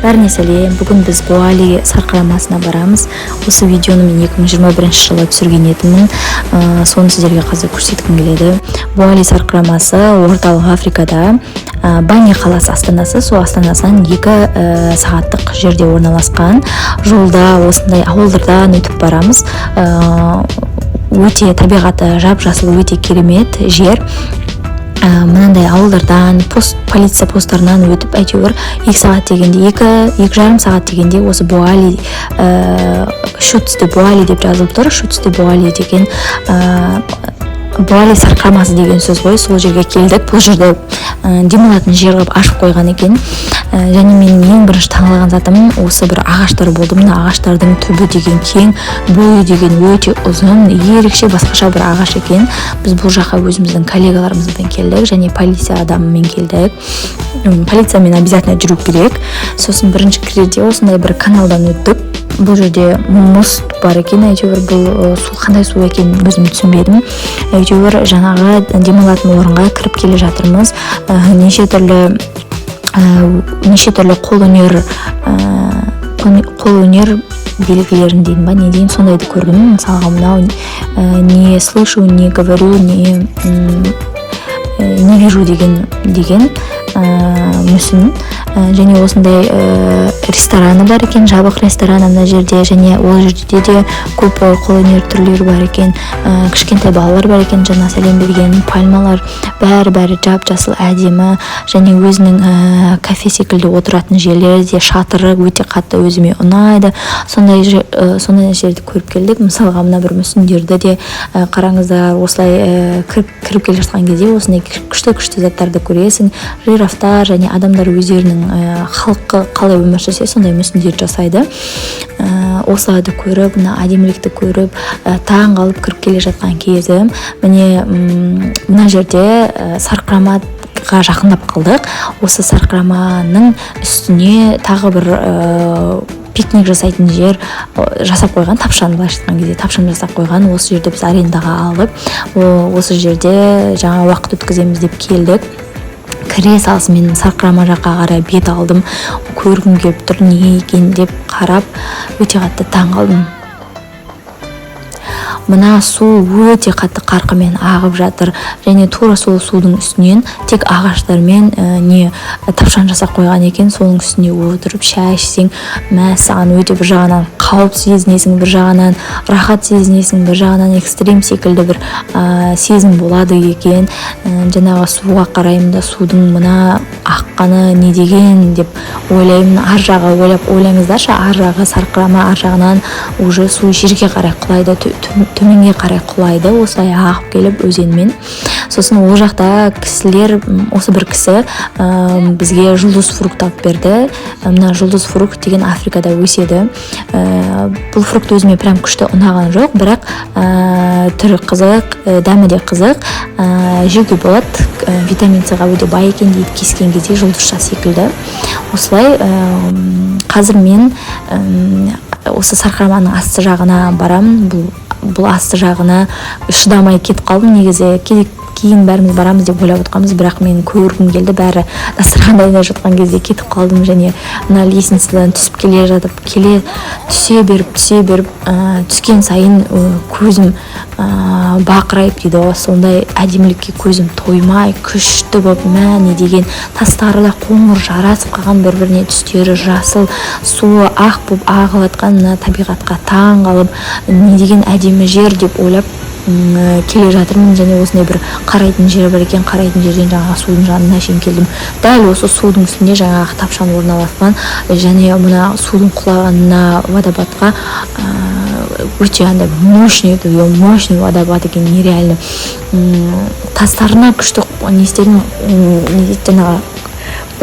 Бәріне сәлем! Бүгін біз Буали сарқырамасына барамыз. Осы видеоны мен 2021 жылы түсірген едімін. Соны сіздерге қазір көрсеткім келеді. Буали сарқырамасы Орталық Африкада, Банги қаласы астанасы, сол астанасынан 2 сағаттық жерде орналасқан. Жолда осындай ауылдардан өтіп барамыз. Өте табиғаты жап жасыл, өте керемет жер. Мынандай ауылдардан, пост, полиция посттарынан өтіп, әйтеуір 2 сағат дегенде, 2, 2,5 сағат дегенде осы Буали, Шутсте Буали деп жазылып тұр. Шутсте Буали деген Буали сарқырамасы деген сөз ғой. Сол жерге келдік. Бұл жерде демалатын жер қылып ашып қойған екен. Және менің ең бірінші таңғалған затым осы бір ағаштар болды. Мына ағаштардың түбі деген кең, бойы деген өте ұзын, ерекше, басқаша бір ағаш екен. Біз бұл жаққа өзіміздің коллегаларымызбен келдік және полиция адамымен келдік. Полициямен обязательно жүру керек. Сосын бірінші кірерде осындай бір каналдан өттік. Бұл жерде мост бар екен. Әйтеуір бұл су қандай су екенін өзім түсінбедім. Әйтеуір жаңағы демалатын орынға кіріп келе жатырмыз. Неше түрлі қолөнер белгілерін дейін ба, не дейін, сондайды көрдім. Мысалға, мынау «не слышу, не говорю, не вижу» деген мүсін. Және осындай рестораны бар екен, жабық ресторан ана жерде. Және ол жерде де көп қолөнер түрлері бар екен. Кішкентай балалар бар екен жаңа сәлем берген. Пальмалар, бәрі бәрі жап жасыл, әдемі. Және өзінің кафе секілді отыратын жерлері де, шатыры өте қатты өзіме ұнайды. Сондай нәрселерді көріп келдік. Мысалға, мына бір мүсіндерді де қараңыздар. Осылай кіріп келе жатқан кезде осындай күшті күшті заттарды көресің. Жирафтар және адамдар өздерінің халқы қалай өмір сүрсе, сондай мүсіндер жасайды. Осыларды көріп, мына әдемілікті көріп, таң қалып кіріп келе жатқан кезім, міне, мына жерде сарқырамаға жақындап қалдық. Осы сарқыраманың үстіне тағы бір пикник жасайтын жер жасап қойған, тапшан, былайша айтқан кезде тапшан жасап қойған. Осы жерде біз арендаға алып, осы жерде жаңа уақыт өткіземіз деп келдік. Кіре салысымен сарқырама жаққа қарай бет алдым. Көргім келіп тұр, не екен деп қарап, өте қатты таң қалдым. Мына су өте қатты қарқынмен ағып жатыр және тура сол судың үстінен тек ағаштармен не, тапшан жасап қойған екен. Соның үстіне отырып шай ішсең, мәссаған, өте бір жағынан қауіп сезінесің, бір жағынан рахат сезінесің, бір жағынан экстрим секілді бір сезім болады екен. Жаңағы суға қараймын да, судың мына аққаны не деген деп ойлаймын. Ар жағы, ойлап ойлаңыздаршы, ар жағы сарқырама, ар жағынан уже су жерге қарай құлайды, төменге қарай құлайды, осылай ағып келіп өзенмен. Сосын ол жақта кісілер, осы бір кісі бізге жұлдыз фрукт алып берді. Мына жұлдыз фрукт деген Африкада өседі. Бұл фрукт өзіме прям күшті ұнаған жоқ, бірақ түрі қызық, дәмі де қызық, жеуге болады. Витамин С-ға өте бай екен дейді. Кескен кезде жұлдызша секілді осылай. Қазір мен осы сарқыраманың асты жағына барамын. Бұл асты жағына шыдамай кетіп қалдым. Негізі кейін бәріміз барамыз деп ойлап отқанбыз, бірақ мен көргім келді. Бәрі дастархан дайындап жатқан кезде кетіп қалдым. Және мына лестницадан түсіп келе жатып, келе түсе беріп, түсе беріп, түскен сайын көзім бақырайып дейді ғой, сондай әдемілікке көзім тоймай, күшті болып, мә, не деген, тастары да қоңыр, жарасып қалған бір біріне, түстері жасыл, суы ақ болып ағып жатқан мына табиғатқа таң қалып, не деген әдемі жер деп ойлап келе жатырмын. Және осындай бір қарайтын жер бар екен. Қарайтын жерден жаңағы судың жанына шейін келдім. Дәл осы судың үстінде жаңағы тапшан орналасқан. Және мына судың құлағанына, водопадқа, өте андай мощный, мощный водопад екен, нереально. Тастарына күшті, не істедім, не дейді, жаңағы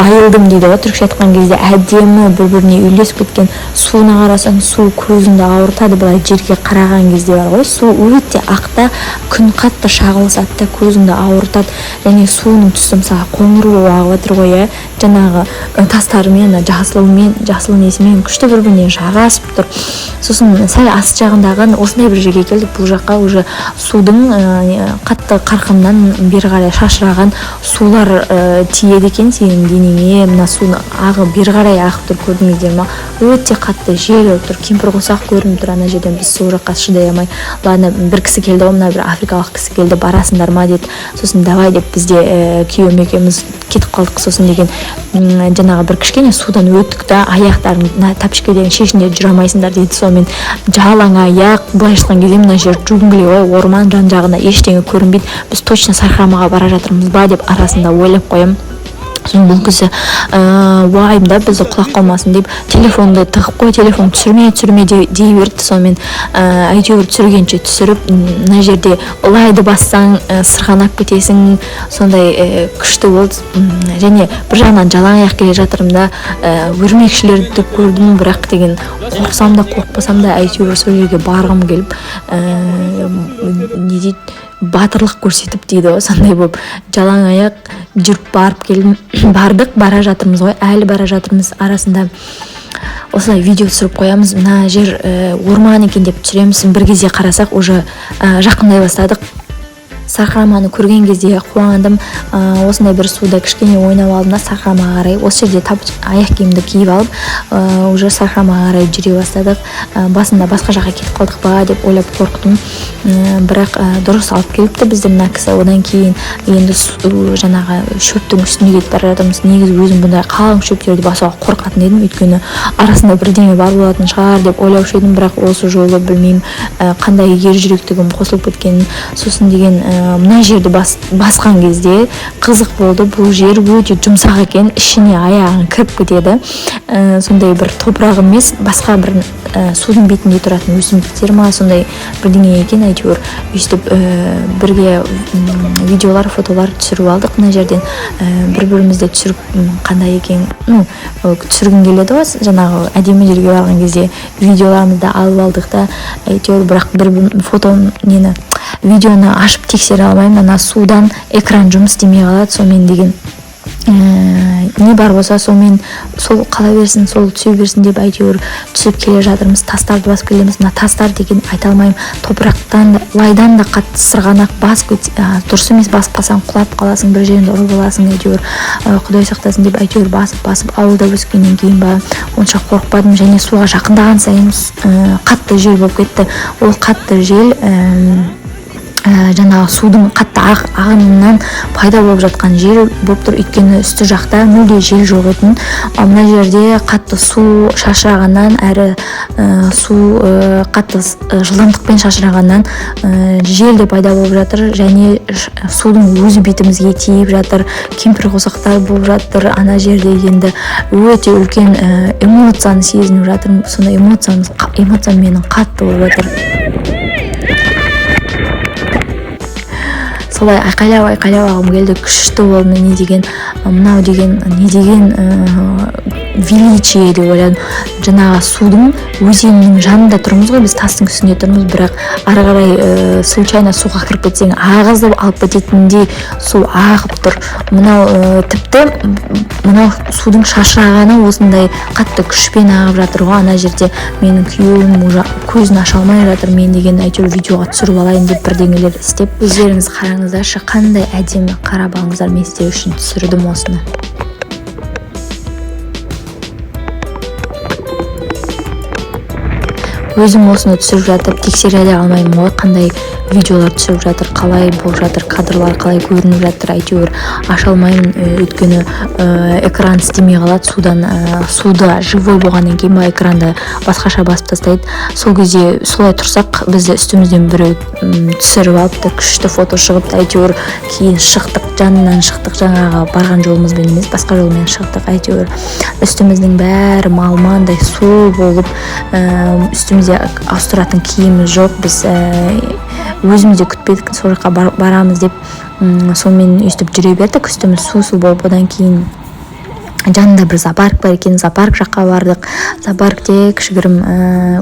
байылдым дейді ғой түрікше айтқан кезде. Әдемі, бір біріне үйлесіп кеткен. Суына қарасаң, су көзіңді ауыртады. Былай жерге қараған кезде бар ғой, су өте ақ та, күн қатты шағылысады да, көзіңді ауыртады. Және суының түсі, мысалы, қоңыр болып ағып жатыр ғой, иә, жаңағы тастарымен, жасылмен, жасыл несімен күшті бір біріне жарасып тұр. Сосын сәл асты жағындағы осындай бір жерге келдік. Бұл жаққа уже судың қатты қарқыннан бері қарай шашыраған сулар тиеді екен сенің денеңе. денеңе мына судың ағы бері қарай ағып тұр, көрдіңіздер ма? Өте қатты жел ұрып тұр, кемпірқосақ көрініп тұр ана жерден. Біз сол жаққа шыдай алмай, ладно, бір кісі келді ғой, мына бір африкалық кісі келді, барасыңдар ма деді. Сосын давай деп біз де күйеуім екеуміз кетіп қалдық. Сосын деген жаңағы бір кішкене судан өттік та, аяқтарың мына тәпішкелерін шешіңдер, жүре алмайсыңдар дейді. Сонымен жалаң аяқ, былайша айтқан кезде мына жер джунгли ғой, орман, жан жағында ештеңе көрінбейді. Біз точно сарқырамаға бара жатырмыз ба деп арасында ойлап қоямын. Сосын бұл кісі уайымдап, бізді құлап қалмасын деп, телефонды тығып қой, телефон түсірме, түсірме дей берді. Сонымен әйтеуір түсіргенше түсіріп, мына жерде лайды бассаң, сырғанап кетесің, сондай күшті болды. Және бір жағынан жалаң аяқ келе жатырмын да, өрмекшілерді көрдім, бірақ деген қорықсам да қорықпасам да әйтеуір сол жерге барғым келіп, не дейді, батырлық көрсетіп дейді ғой, сондай болып жалаң аяқ жүріп барып келдім. Бардық, бара жатырмыз ғой, әлі бара жатырмыз. Арасында осылай видео түсіріп қоямыз. Мына жер орман екен деп түсіреміз. Бір кезде қарасақ, уже жақындай бастадық. Сарқыраманы көрген кезде қуандым. Осындай бір суда кішкене ойнап алдым да, сарқырамаға қарай осы жерде аяқ киімді киіп алып, уже сарқырамаға қарай жүре бастадық. Басында басқа жаққа кетіп қалдық па деп ойлап қорықтым. Бірақ дұрыс алып келіпті бізді мына кісі. Одан кейін енді жаңағы шөптің үстіне кетіп бара жатырмыз. Негізі өзім бұндай қалың шөптерді басуға қорқатын едім, өйткені арасында бірдеңе бар болатын шығар деп ойлаушы едім. Бірақ осы жолы білмеймін, қандай ер жүректігім қосылып кеткенін. Сосын деген мына жерді басқан кезде қызық болды. Бұл жер өте жұмсақ екен, ішіне аяғың кіріп кетеді. Сондай бір топырақ емес, басқа бір судың бетінде тұратын өсімдіктер ма, сондай бірдеңе екен. Әйтеуір өйстіп бірге видеолар, фотолар түсіріп алдық мына жерден. Бір-бірімізді түсіріп, қандай екен, ну, түсіргім келеді ғой, жаңағы әдемі жерге барған кезде видеоларымызды алып алдық та, әйтеуір. Бірақ бір фото нені, видеоны ашып тексере алмаймын, ана судан экран жұмыс істемей қалады. Сонымен деген не бар болса сонымен сол қала берсін, сол түсе берсін деп әйтеуір түсіп келе жатырмыз. Тастарды басып келеміз. Мына тастар деген айта алмаймын, топырақтан да, лайдан да қатты сырғанақ басып дұрыс емес, басып қалсаң құлап қаласың, бір жеріңді ұрып аласың, әйтеуір құдай сақтасын деп әйтеуір басып басып. Ауылда өскеннен кейін ба, онша қорықпадым. Және суға жақындаған сайын қатты жел болып кетті. Ол қатты жел жаңағы судың қатты ағынынан пайда болып жатқан жел болып тұр, өйткені үсті жақта мүлде жел жоқ етін. Ал мына жерде қатты су шашырағаннан, әрі су қатты жылдамдықпен шашырағаннан жел де пайда болып жатыр, және судың өзі бетімізге тиіп жатыр, кемпірқосақтар болып жатыр. Ана жерде енді өте үлкен эмоцияны сезініп жатырмын. Сондай эмоциям менің қатты болып жатыр. Солай айқайлап айқайлап алғым келді. Күшті болды. Не деген мынау, деген не деген величие деп ойладым. Жаңағы судың, өзеннің жанында тұрмыз ғой, біз тастың үстінде тұрмыз, бірақ ары қарай случайно суға кіріп кетсең ағызып алып кететіндей су ағып тұр. Мынау тіпті мынау судың шашырағаны осындай қатты күшпен ағып жатыр ғой. Ана жерде менің күйеуім уже көзін аша алмай жатыр. Мен деген әйтеуір видеоға түсіріп алайын деп бірдеңелер істеп. Өздеріңіз қараңыздаршы, қандай әдемі, қарап алыңыздар, мен сіздер үшін түсірдім осыны. Өзім осыны түсіріп жатып тексере де алмаймын ғой, қандай видеолар түсіріп жатыр, қалай болып жатыр, кадрлар қалай көрініп жатыр, әйтеуір аша алмаймын, өйткені экран істемей қалады судан, суда живой болғаннан кейін ба экранды басқаша басып тастайды. Сол кезде солай тұрсақ, бізді үстімізден біреу түсіріп алыпты, күшті фото шығыпты. Әйтеуір кейін шықтық, жанынан шықтық, жаңағы барған жолымызбен емес, басқа жолмен шықтық. Әйтеуір үстіміздің бәрі малмандай су болып, үстімізде ауыстыратын киіміміз жоқ. Біз өзіміз де күтпедік, сол жаққа барамыз деп, сонымен өйстіп жүре бердік, үстіміз су-су болып. Одан кейін жанында бір зоопарк бар екен, зоопарк жаққа бардық. Зоопаркте кішігірім,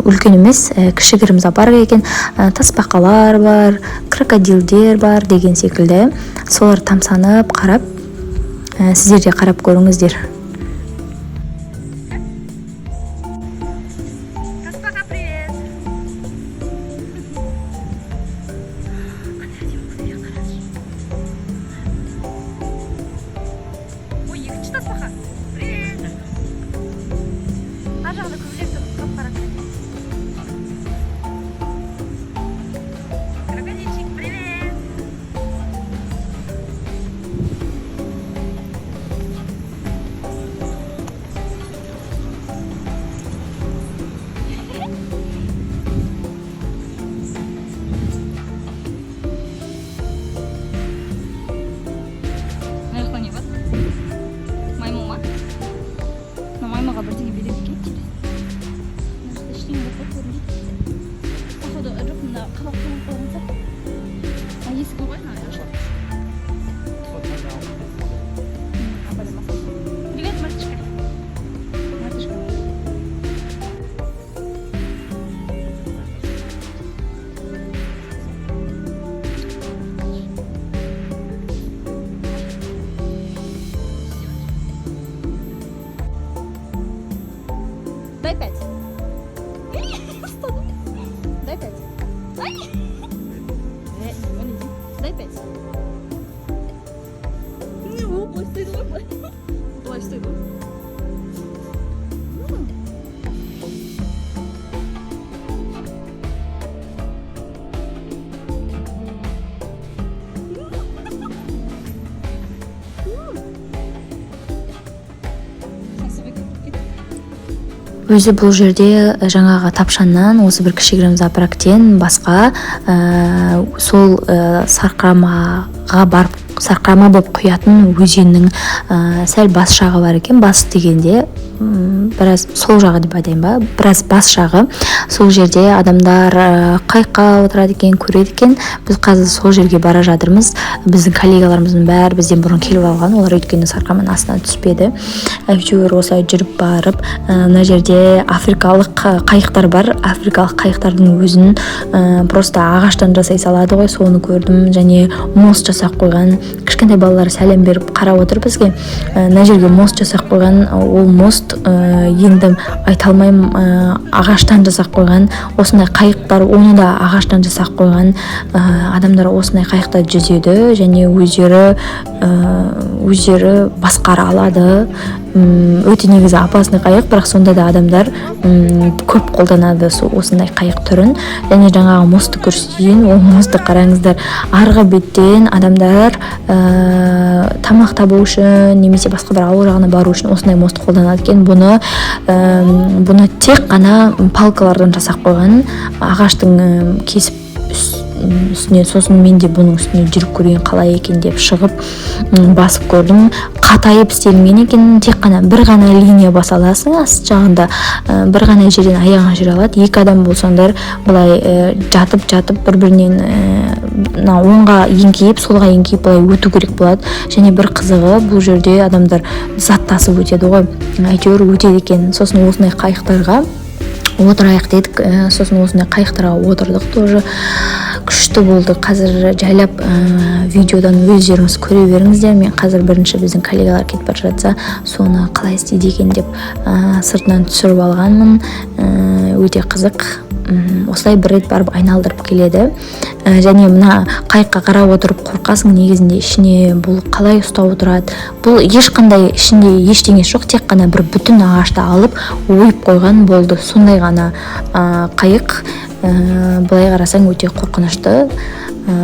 үлкен емес, кішігірім зоопарк екен. Тасбақалар бар, крокодилдер бар деген секілді. Солар тамсанып қарап, сіздер де қарап көріңіздер. Тасбақа, привет! Ой, екінші тасбақа. Ар жағында көбелек тұр, қап-қара көбелек. Крокодильчик, привет! Мына жақта не бар? Маймыл ма? Мына маймылға бірдеңе береді екен, интересно. Мына жақта ештеңе жоқ қой, көрінбейді. Походу, жоқ, мына қабақ қойып қойған сияқты. А, есігі ғой мына ашылады. Привет, мартышка. Мартышка. Дай пять. Дай пять. Ай! Дай пять. Ну, былай ұстайды ғой, былай. Былай ұстайды ғой. Сасып екен. Кет. Өзі бұл жерде жаңағы тапшаннан, осы бір кішігірім зоопарктен басқа сол сарқырамаға барып, сарқырама болып құятын өзеннің сәл бас жағы бар екен. Бас дегенде, біраз сол жағы деп айтайын ба, біраз бас жағы. Сол жерде адамдар қайыққа отырады екен, көреді екен. Біз қазір сол жерге бара жатырмыз. Біздің коллегаларымыздың бәрі бізден бұрын келіп алған олар, өйткені сарқыраманың астына түспеді. Әйтеуір осылай жүріп барып, мына жерде африкалық қайықтар бар. Африкалық қайықтардың өзін просто ағаштан жасай салады ғой, соны көрдім. Және мост жасап қойған. Кішкентай балалар сәлем беріп қарап отыр бізге. Мына жерге мост жасап қойған. Ол мост, енді айта алмаймын, ағаштан жасап қойған. Осындай қайықтар, оны да ағаштан жасап қойған. Адамдар осындай қайықта жүзеді және өздері басқара алады. Өте негізі опасный қайық, бірақ сонда да адамдар көп қолданады сол осындай қайық түрін. Және жаңағы мостты көрсетейін. Ол мостты қараңыздар, арғы беттен адамдар тамақ табу үшін немесе басқа бір ауыл жағына бару үшін осындай мост қолданады екен. Бұны тек қана палкалардан жасап қойған, ағаштың кесіп үстіне. Сосын мен де бұның үстіне жүріп көрейін, қалай екен деп шығып, басып көрдім. Қатайып істелінген екен. Тек қана бір ғана линия баса аласың, аст жағында бір ғана жерден аяғың жүре алады. Екі адам болсаңдар, былай жатып жатып бір бірінен мына оңға еңкейіп, солға еңкейіп, былай өту керек болады. Және бір қызығы, бұл жерде адамдар зат тасып өтеді ғой, әйтеуір өтеді екен. Сосын осындай қайықтарға отырайық дедік. Сосын осындай қайықтарға отырдық, тоже күшті болды. Қазір жайлап видеодан өздеріңіз көре беріңіздер. Мен қазір бірінші біздің коллегалар кетіп бара жатса, соны қалай істейді екен деп сыртынан түсіріп алғанмын. Өте қызық. Осылай бір рет барып айналдырып келеді. Және мына қайыққа қарап отырып қорқасың негізінде, ішіне бұл қалай ұстап отырады. Бұл ешқандай ішінде ештеңесі жоқ, тек қана бір бүтін ағашты алып ойып қойған болды, сондай ғана қайық. Былай қарасаң, өте қорқынышты.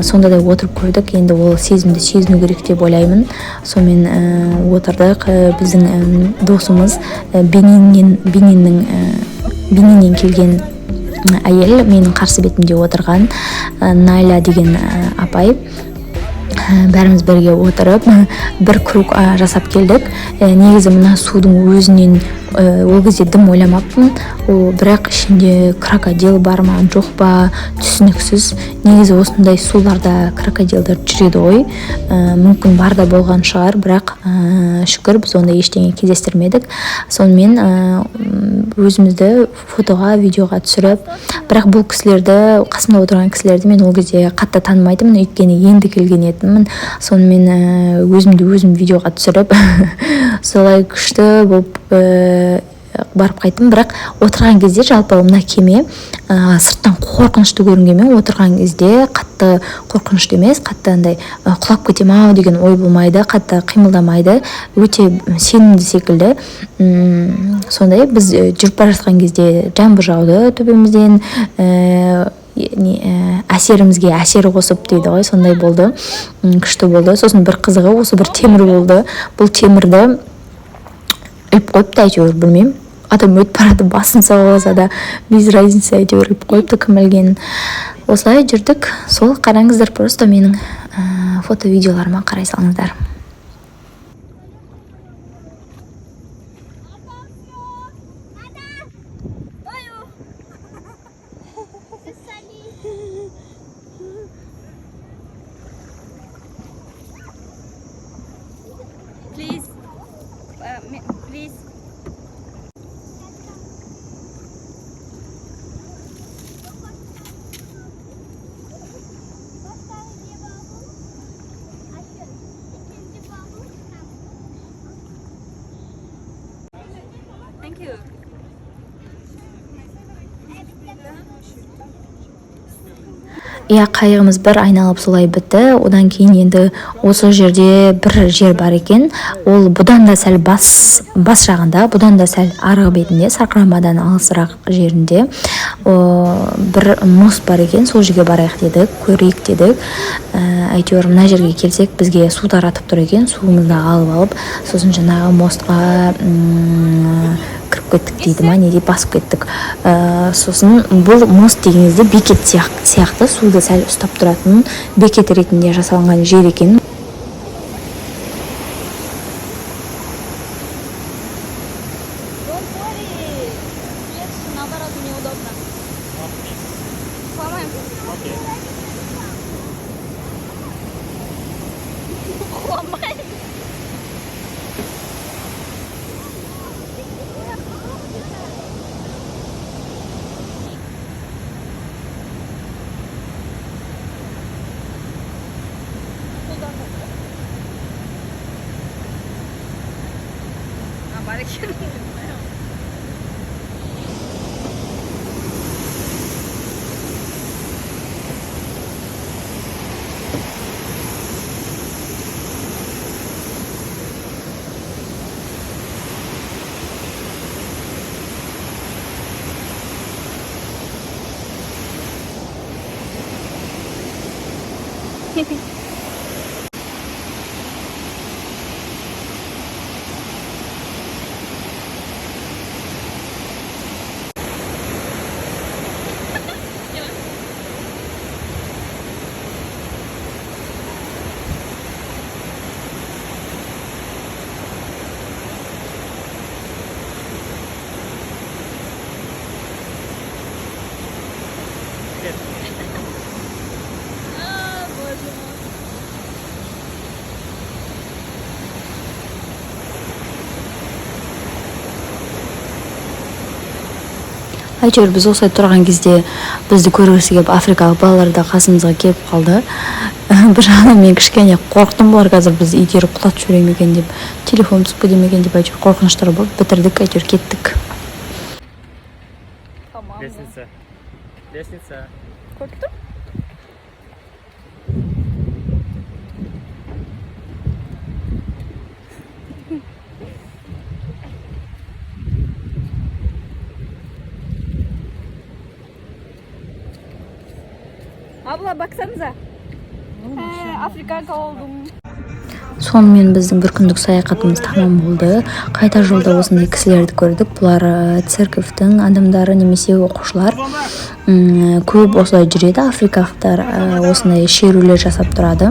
Сонда да отырып көрдік енді, ол сезімді сезіну керек деп ойлаймын. Сонымен отырдық. Біздің досымыз, Бениннен келген әйел, менің қарсы бетімде отырған Найла деген апай. Бәріміз бірге отырып, бір круг жасап келдік. Негізі мына судың өзінен ол кезде дым ойламаппын ол, бірақ ішінде крокодил бар ма, жоқ па, түсініксіз. Негізі осындай суларда крокодилдар жүреді ғой. Мүмкін бар да болған шығар, бірақ шүкір, біз ондай ештеңе кездестірмедік. Сонымен өзімізді фотоға, видеоға түсіріп, бірақ бұл кісілерді, қасымда отырған кісілерді мен ол кезде қатты танымайтынмын, өйткені енді келген едіммін. Сонымен өзімді өзім видеоға түсіріп, солай күшті болып. Барып қайттым. Бірақ отырған кезде, жалпы мына кеме сырттан қорқынышты көрінгенмен, отырған кезде қатты қорқынышты емес, қатты андай құлап кетем ау деген ой болмайды, қатты қимылдамайды, өте сенімді секілді. Сондай біз жүріп бара жатқан кезде жаңбыр жауды төбемізден, не, әсерімізге әсер қосып дейді ғой, сондай болды. Күшті болды. Сосын бір қызығы, осы бір темір болды. Бұл темірді іліп қойыпты әйтеуір, білмеймін, адам өтіп барады, басын соғып алса да без разницы, әйтеуір іліп қойыпты, кім ілгенін. Осылай жүрдік. Сол, қараңыздар, просто менің фото видеоларыма қарай салыңыздар. Please. Please. Battaniye bavul. Hayır. İkinci bavul. Thank you. Иә, қайығымыз бір айналып солай бітті. Одан кейін енді осы жерде бір жер бар екен, ол бұдан да сәл бас жағында, бұдан да сәл арғы бетінде, сарқырамадан алысырақ жерінде бір мост бар екен. Сол жерге барайық дедік, көрейік дедік. Әйтеуір мына жерге келсек, бізге су таратып тұр екен. Суымызды алып алып, сосын жаңағы мостқа кіріп кеттік дейді ма, не деп, басып кеттік. Сосын бұл мост деген кезде бекет сияқты, суды сәл ұстап тұратын бекет ретінде жасалынған жер екен. Don't worry. Легче, наоборот, неудобно. Сломаем. Окей. Ломаем. А, бар екен. А, боже мой. Әйтеуір біз осылай тұрған кезде бізді көргісі келіп, африкалық балалар да қасымызға келіп қалды. Бір жағынан мен кішкене қорықтым, бұлар қазір бізді итеріп құлатып жібере ме екен деп, телефон түсіп кете ме екен деп, әйтеуір қорқыныштар болды. Бітірдік, әйтеуір кеттік. Tamam. Лестница. Лестница. Korktun? Abla, baksanıza. He, Afrikanka oldum. Сонымен біздің бір күндік саяхатымыз тамам болды. Қайта жолда осындай кісілерді көрдік. Бұлар церковьтің адамдары немесе оқушылар. Көп осылай жүреді африкалықтар, осындай шерулер жасап тұрады.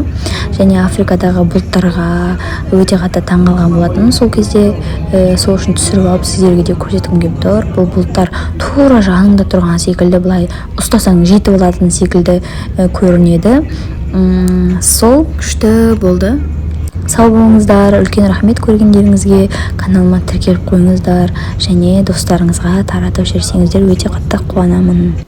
Және Африкадағы бұлттарға өте қатты таңғалған болатынмын сол кезде, сол үшін түсіріп алып сіздерге де көрсеткім келіп тұр. Бұл бұлттар тура жаныңда тұрған секілді, былай ұстасаң жетіп алатын секілді көрінеді. Сол күшті болды. Сау болыңыздар, үлкен рахмет көргендеріңізге. Каналыма тіркеліп қойыңыздар және достарыңызға таратып жіберсеңіздер, өте қатты қуанамын.